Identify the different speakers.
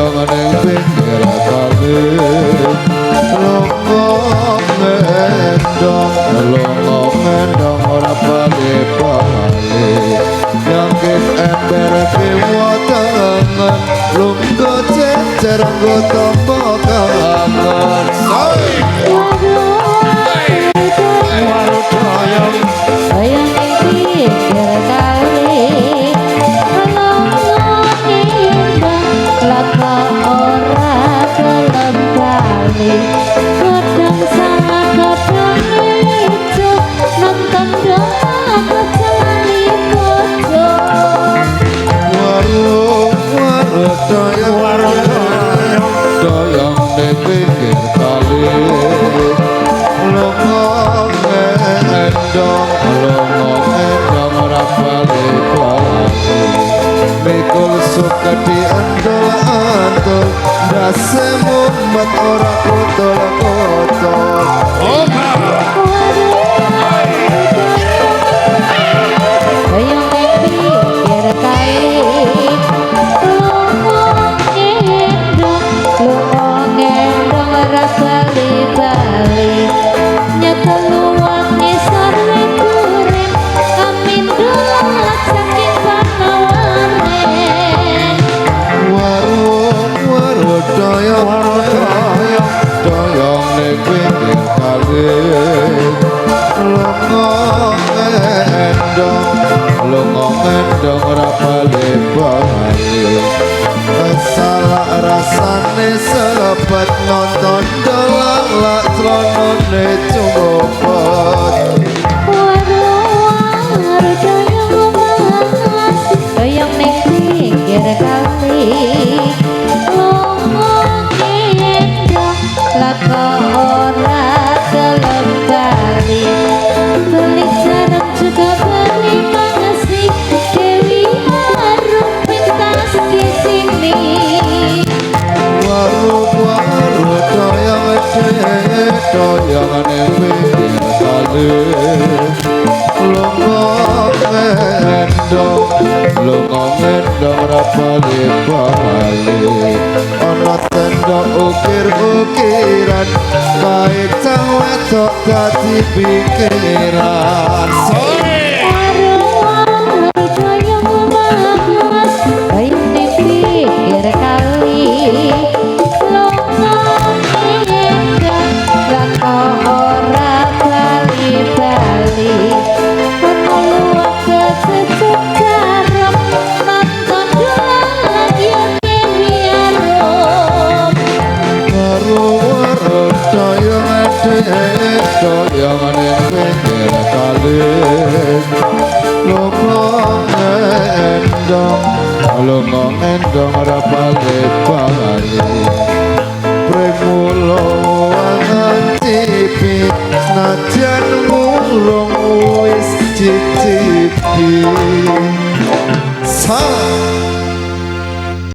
Speaker 1: Doyong ning pinggir kali. Lunga ngendong, lunga ngendong ora bali-bali. Nyangkit ember kiwa tengen, lungguh jejer nggo tombo kangen. Waru doyong,
Speaker 2: Doyong ning pinggir kali. Lunga ngendong laka ora gelem bali. Godhong salak godhong ijo, nonton doang aja lali bojo.
Speaker 1: Waru waru doyong,
Speaker 3: Waru doyong,
Speaker 1: doyong ning pinggir kali. Lunga ngendong, lunga ngendong ora bali-bali. Mikul suket diendol-endol, ndase mumet ora kotor-kotor.
Speaker 2: Doyong ning pinggir kali. Lunga ngendong, lunga ngendong ora bali-bali. Nyekel luwak ngisor wit duren, amin dolak saking panawane.
Speaker 1: Waru waru doyong,
Speaker 3: Waru doyong,
Speaker 1: doyong ning pinggir kali. Lunga ngendong, lunga ngendong ora bali-bali. Salah rasane sepet nonton dolang lak clonone cumopet.
Speaker 2: Waru waru doyong mas, doyong ning pinggir kali. Lunga ngendong laka ora gelem bali. Beli jaran juga beli mangsi, Dewi Arum pentas di sini.
Speaker 1: Waru waru doyong doyong ning pinggir kali. Lunga ngendong, lunga ngendong ora bali-bali. Ana tenda ukir-ukiran, kae cah wedok dadi pikiran.
Speaker 2: Waru waru doyong mas, doyong ning pinggir kali. Lunga ngendong laka ora bali-bali. Ana luwak kecucuk jarum, nonton dolan ya Dewi Arum.
Speaker 1: Waru waru doyong doyong ning pinggir kali. Lunga ngendong, lunga ngendong ora bali-bali. Premulo ngancipi, najan wurung wis cicipi. Sa.